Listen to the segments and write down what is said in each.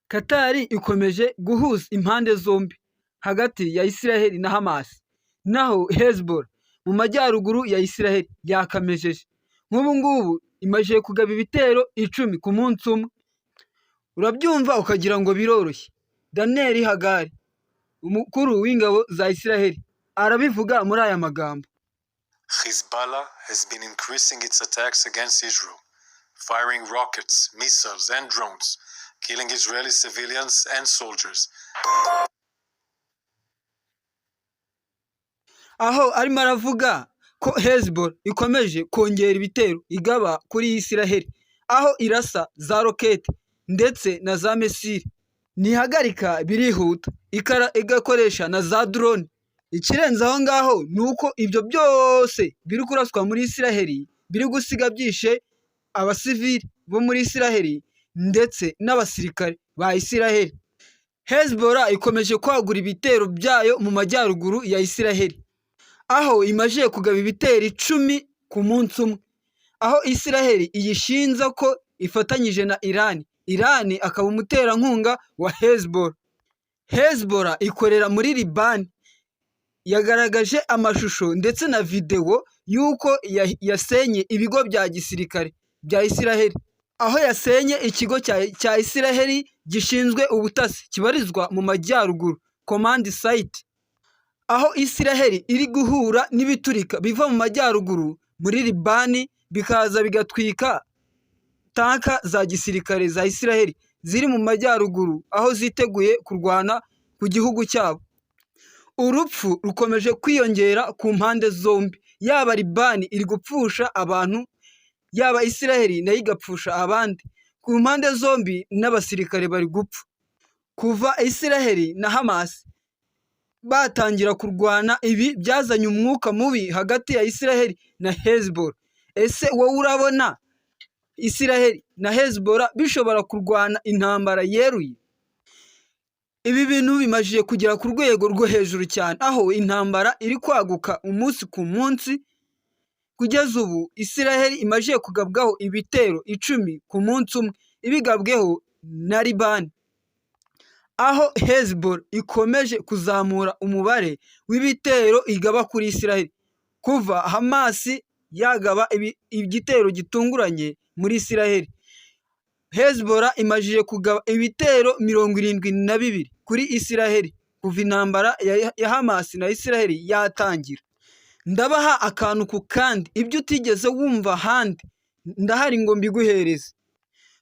Katari ikomeje guhuza impande zombi hagati ya Isiraheli na Hamas, naho Hezbollah mu majyaruguru ya Isiraheli yakamejeje. Nk'ubu ngubu imaze kugaba ibitero 10 ku munsi umwe. Urabyumva ukagira ngo biroroshye. Daniel Hagari, umukuru w'ingabo za Isiraheli, arabivuga muri aya magambo: Hezbollah has been increasing its attacks against Israel, firing rockets, missiles, and drones, killing Israeli civilians and soldiers. Aho arimo aravuga ko Hezbollah ikomeje kongera ibitero igaba kuri Isiraheli, aho irasa za rokete ndetse na za missile, ntihagarika, birihuta, igakoresha na za drone. Ikirenze aho ngaho ni uko ibyo byose biri kuraswa muri Isiraheli biri gusiga byishe abasivili bo muri Isiraheli ndetse n'abasirikare ba Isiraheli. Hezbollah ikomeje kwagura ibitero byayo mu majyaruguru ya Isiraheli, aho imaze kugaba ibitero 10 ku munsi umwe, aho Isiraheli iyishinja ko ifatanyije na Irani, Irani akaba umuterankunga wa Hezbollah. Hezbollah ikorera muri Libani yagaragaje amashusho ndetse na videwo y'uko yasenye ibigo bya gisirikare bya Isiraheli, aho yasenye ikigo cya Isiraheli gishinzwe ubutasi kibarizwa mu majyaruguru, command site, aho Isiraheli iri guhura n'ibiturika biva mu majyaruguru muri Libani, bikaza bigatwika tanka za gisirikare za Isiraheli ziri mu majyaruguru, aho ziteguye kurwana ku gihugu cyabo. Urupfu rukomeje kwiyongera ku mpande zombi, yaba Libani iri gupfusha abantu, yaba Isiraheli nayo igapfusha abandi. Ku mpande zombi n'abasirikare bari gupfa. Kuva Isiraheli na Hamas batangira kurwana, ibi byazanye umwuka mubi hagati ya Isiraheli na Hezbollah. Ese wowe urabona Isiraheli na Hezbollah bishobora kurwana intambara yeruye? Ibi bintu bimajije kugera ku rwego rwo hejuru cyane, aho intambara iri kwaguka umunsi ku munsi. Kugeza ubu Isiraheli imajije kugabwaho ibitero 10 ku munsi umwe, ibigabweho na Libani, aho Hezbollah ikomeje kuzamura umubare w'ibitero igaba kuri Isiraheli kuva Hamas yagaba igitero gitunguranye muri Isiraheli. Hezbollah imajije kugaba ibitero 72 kuri Isiraheli kuva intambara ya Hamas na Isiraheli yatangira. Ndabaha akantu ku kandi, ibyo utigeze wumva ahandi ndahari ngo mbiguhereze.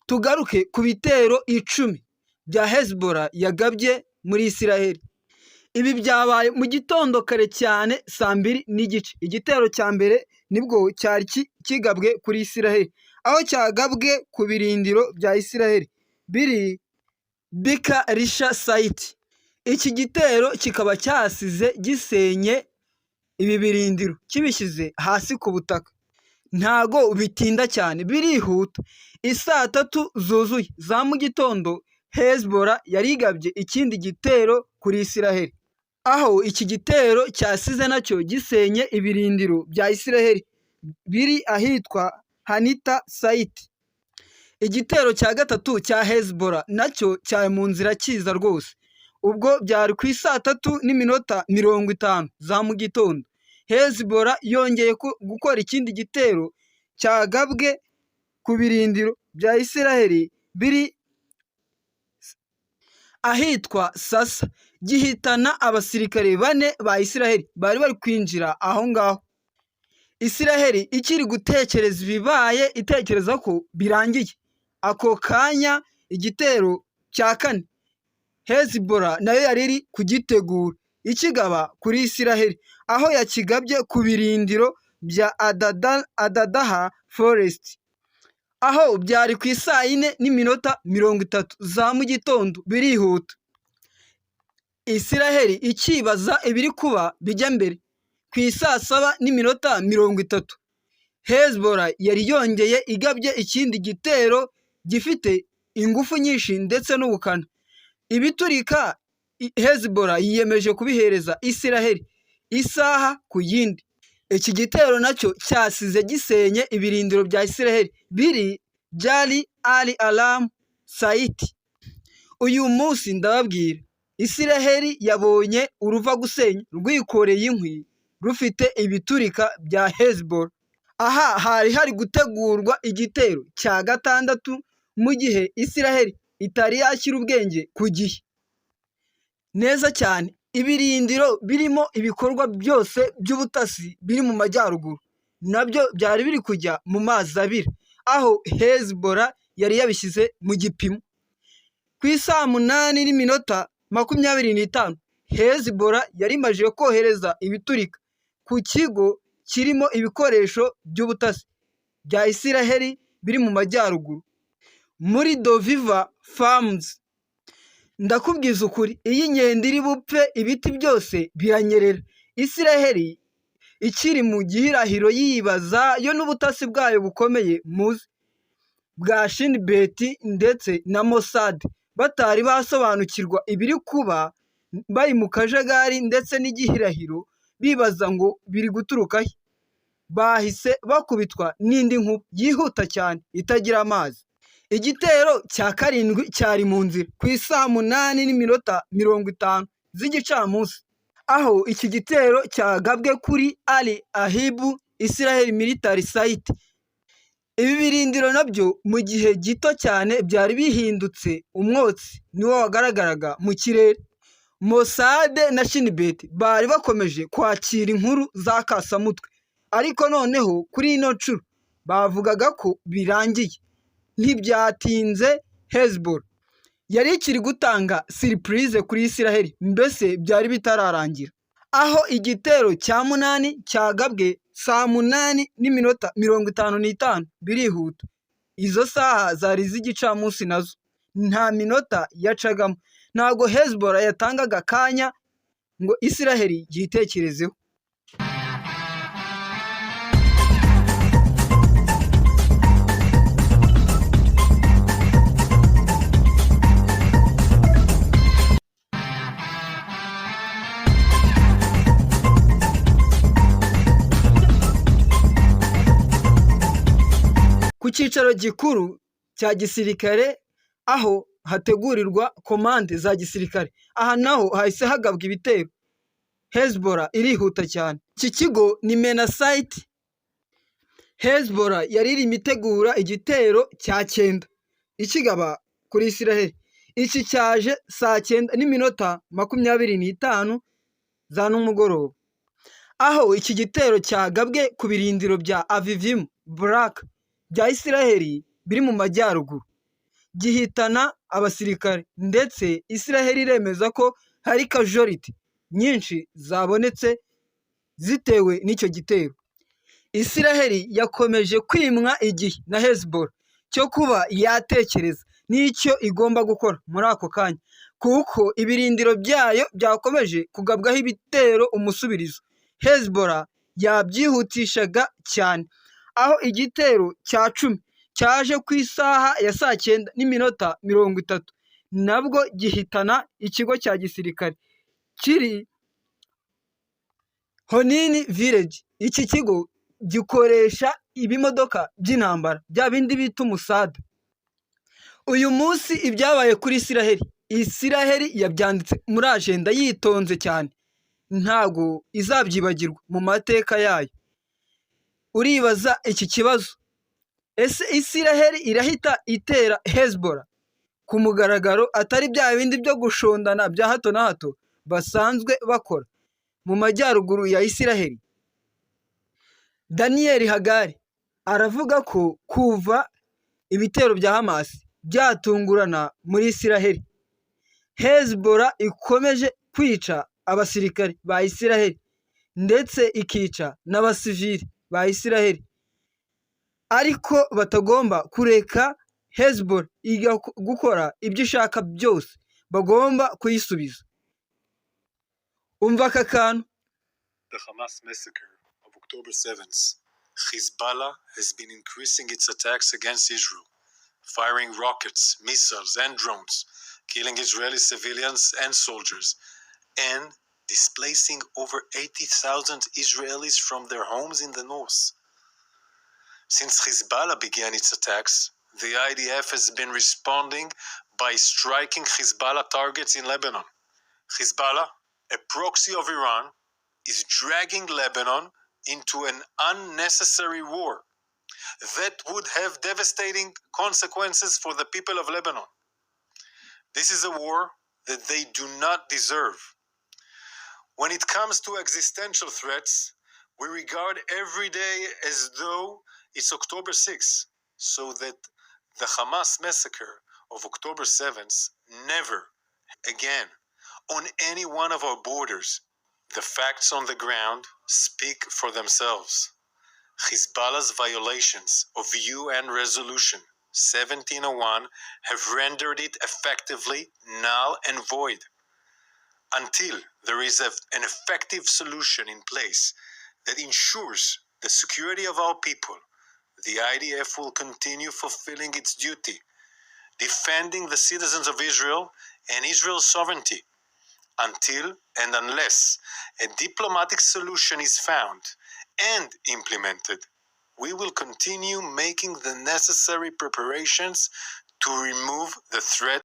Tugaruke ku bitero 10 bya Hezbollah yagabye muri Isiraheli. Ibi byabaye mu gitondo kare cyane saa 2:30. Igitero cya mbere nibwo cyari kigabwe kuri Isiraheli, aho cyagabwe ku birindiro bya Isiraheli biri Bika Risha site. Iki gitero kikaba cyasize gisenye ibi birindiro, kibishyize hasi ku butaka. Ntago bitinda cyane, birihuta. Isaa 3 zuzuye za mu gitondo Hezbollah yari igabye ikindi gitero kuri Isiraheli, aho iki gitero cyasize nacyo gisenye ibirindiro bya Isiraheli biri ahitwa Hanita site. Igitero cya gatatu cya Hezbollah nacyo cyari mu nzira kiza rwose. Ubwo byari ku isaa 3:50 za mu gitondo. Hezbollah yongeye gukora ikindi gitero cyagabwe ku birindiro bya Isiraheli biri ahitwa Sasa, gihitana abasirikare bane ba Isiraheli bari bari kwinjira aho ngaho. Isiraheli ikiri gutekereza ibibaye, itekereza ko birangiye, ako kanya igitero cya kane Hezbollah nayo yari iri kugitegura ikigaba kuri Isiraheli, aho yakigabye ku birindiro bya Adadaha Forest, aho byari ku isaa 4:30 za mu gitondo. Birihuta. Isiraheli ikibaza ibiri kuba bijya mbere, ku isaa 7:30 Hezbollah yari yongeye igabye ikindi gitero gifite ingufu nyinshi ndetse n'ubukana. Ibiturika Hezbollah yiyemeje kubihereza Isiraheli isaha ku yindi. Iki gitero nacyo cyasize gisenye ibirindiro bya Isiraheli biri Jari Ali Alam site. Uyu munsi ndababwira, Isiraheli yabonye uruva gusenya rwikoreye inkwi, rufite ibiturika bya Hezbollah. Aha hari hari gutegurwa igitero cya gatandatu, mu gihe Isiraheli itari yashyira ubwenge ku gihe. Neza cyane, ibirindiro birimo ibikorwa byose by'ubutasi biri mu majyaruguru nabyo byari biri kujya mu mazi abira, aho Hezbollah yari yabishyize mu gipimo. Ku isaa 8:25, Hezbollah yari imaze kohereza ibiturika ku kigo kirimo ibikoresho by'ubutasi bya Isiraheli biri mu majyaruguru muri Doviva Farms. Ndakubwiza ukuri, iyo inkende iri bupfe ibiti byose biranyerera. Isiraheli ikiri mu gihirahiro yibaza, yo n'ubutasi bwayo bukomeye muzi bwa Shin Bet ndetse na Mossad, batari basobanukirwa ibiri kuba, bari mu kajagari ndetse n'igihirahiro, bibaza ngo biri guturuka he. Bahise bakubitwa n'indi nkuba yihuta cyane itagira amazi. Igitero cya karindwi cyari mu nzira ku isaa 8:50 z'igicamunsi, aho iki gitero cyagabwe kuri Ali Ahibu Israel Military Site. Ibi birindiro nabyo mu gihe gito cyane byari bihindutse umwotsi, niwo wagaragaraga mu kirere. Mossad na Shin Bet bari bakomeje kwakira inkuru za kasamutwe, ariko noneho kuri ino nshuro bavugaga ko birangiye. Ntibyatinze, Hezbollah yari ikiri gutanga surprise kuri Isiraheli, mbese byari bitararangira, aho igitero cya munani cyagabwe saa 8:55. Birihuta, izo saha zari iz'igicamunsi, nazo nta minota yacagamo. Ntabwo Hezbollah yatangaga akanya ngo Isiraheli yitekerezeho. Ku cyicaro gikuru cya gisirikare, aho hategurirwa komande za gisirikare, aha naho hahise hagabwa ibitero. Hezbollah irihuta cyane. Iki kigo ni Mena site. Hezbollah yari irimo itegura igitero cya cyenda ikigaba kuri Isiraheli. Iki cyaje saa 9:25 za nimugoroba, aho iki gitero cyagabwe ku birindiro bya Avivim Baraka bya Isiraheli biri mu majyaruguru, gihitana abasirikare, ndetse Isiraheli iremeza ko hari casualty nyinshi zabonetse zitewe n'icyo gitero. Isiraheli yakomeje kwimwa igihe na Hezbollah cyo kuba yatekereza n'icyo igomba gukora muri ako kanya, kuko ibirindiro byayo byakomeje kugabwaho ibitero umusubirizo. Hezbollah yabyihutishaga cyane, aho igitero cya 10 cyaje ku isaha ya saa 9:30, nabwo gihitana ikigo cya gisirikare kiri Honini Village. Iki kigo gikoresha ibimodoka by'intambara, bya bindi bita umusada. Uyu munsi ibyabaye kuri Isiraheli, Isiraheli yabyanditse muri agenda yitonze cyane, ntago izabyibagirwa mu mateka yayo. Uribaza iki kibazo: ese Isiraheli irahita itera Hezbollah ku mugaragaro, atari bya bindi byo gushondana bya hato na hato basanzwe bakora mu majyaruguru ya Isiraheli? Daniel Hagari aravuga ko kuva ibitero bya Hamas byatungurana muri Isiraheli, Hezbollah ikomeje kwica abasirikare ba Isiraheli ndetse ikica n'abasivili ba Isiraheli, ariko batagomba kureka Hezbollah gukora ibyo ishaka byose, bagomba kuyisubiza. Umva aka kantu. The Hamas massacre of October 7th, Hezbollah has been increasing its attacks against Israel, firing rockets, missiles, and drones, killing Israeli civilians and soldiers, and displacing over 80,000 Israelis from their homes in the north. Since Hezbollah began its attacks, the IDF has been responding by striking Hezbollah targets in Lebanon. Hezbollah, a proxy of Iran, is dragging Lebanon into an unnecessary war that would have devastating consequences for the people of Lebanon. This is a war that they do not deserve. When it comes to existential threats, we regard every day as though it's October 6th, so that the Hamas massacre of October 7th never again on any one of our borders. The facts on the ground speak for themselves. Hezbollah's violations of UN Resolution 1701 have rendered it effectively null and void. Until there is an effective solution in place that ensures the security of our people, the IDF will continue fulfilling its duty, defending the citizens of Israel and Israel's sovereignty until and unless a diplomatic solution is found and implemented. We will continue making the necessary preparations to remove the threat.